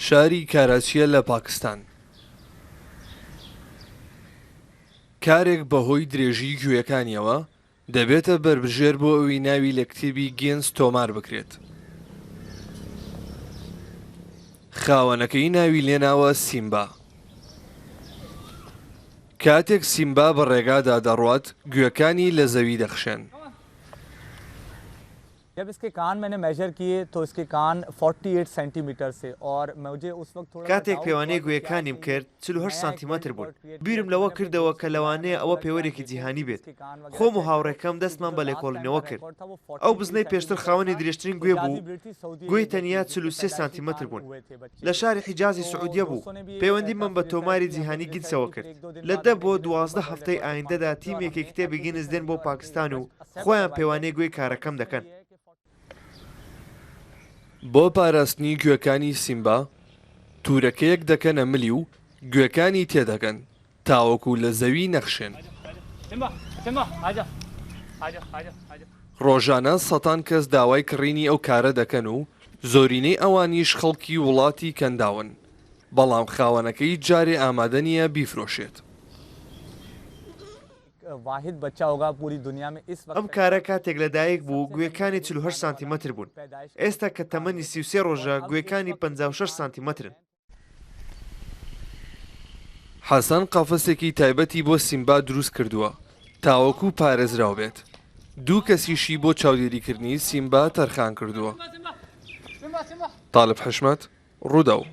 شاری کاراچییە لە پاکستان. کارێک بەهۆی درێژیی گوێیەکانیەوە دەبێتە بەربژێر بۆ ئەوی ناوی لە کتێبی گینس تۆمار بکرێت. خاوەنەکەی ناوی لێناوە سیمبا. کاتێک سیمبا بە ڕێگادا دەڕوات گوێکانی لە زەوی دەخشێن. کاتێک پێوانەی گوێیەکانیم کرد 48 سانتیمەتر بوون، بیرم لەوە کردەوە کە لەوانەیە ئەوە پێوەرێکی جیهانی بێت. خۆم و هاوڕێکەم دەستمان بە لێکۆڵینەوە کرد. ئەو بزنەی پێشتر خاوەنی درێژترین گوێ بوو، گوێی تەنیا 43 سانتیمەتر بوون. لە شاری حیجازی سعودیە بوو، پەیوەندیمان بە تۆماری جیهانی گینسەوە کرد. لە دە بۆ 12 هەفتەی ئایندەدا تیمێکی کتێبی گینس دێن بۆ پاکستان و خۆیان پێوانەی گوێی کارەکەم دەکەن. بۆ پاراستنی گوێکانی سیمبا، تورەکەیەک دەکەنە ملی و گوێکانی تێدەکەن تاوەکو لە زەوی نەخشێن. ڕۆژانە سەتان کەس داوای کڕینی ئەو کارە دەکەن و زۆرینەی ئەوانیش خەڵکی وڵاتی کەنداون، بەڵام خاوەنەکەی جارێ ئامادە نییە بیفرۆشێت. ئەم کارە کاتێک لەدایک بوو گوێکانی 48 سانتیمەتر بوون، ئێستا کە تەمەنی 33 ڕۆژە گوێکانی 56 سانتیمەترن. حەسەن قەفەسێکی تایبەتی بۆ سیمبا دروست کردووە تاوەکو پارێزراو بێت، دوو کەسیشی بۆ چاودێریکردنی سیمبا تەرخان کردووە. تاڵب حشمەت، رووداو.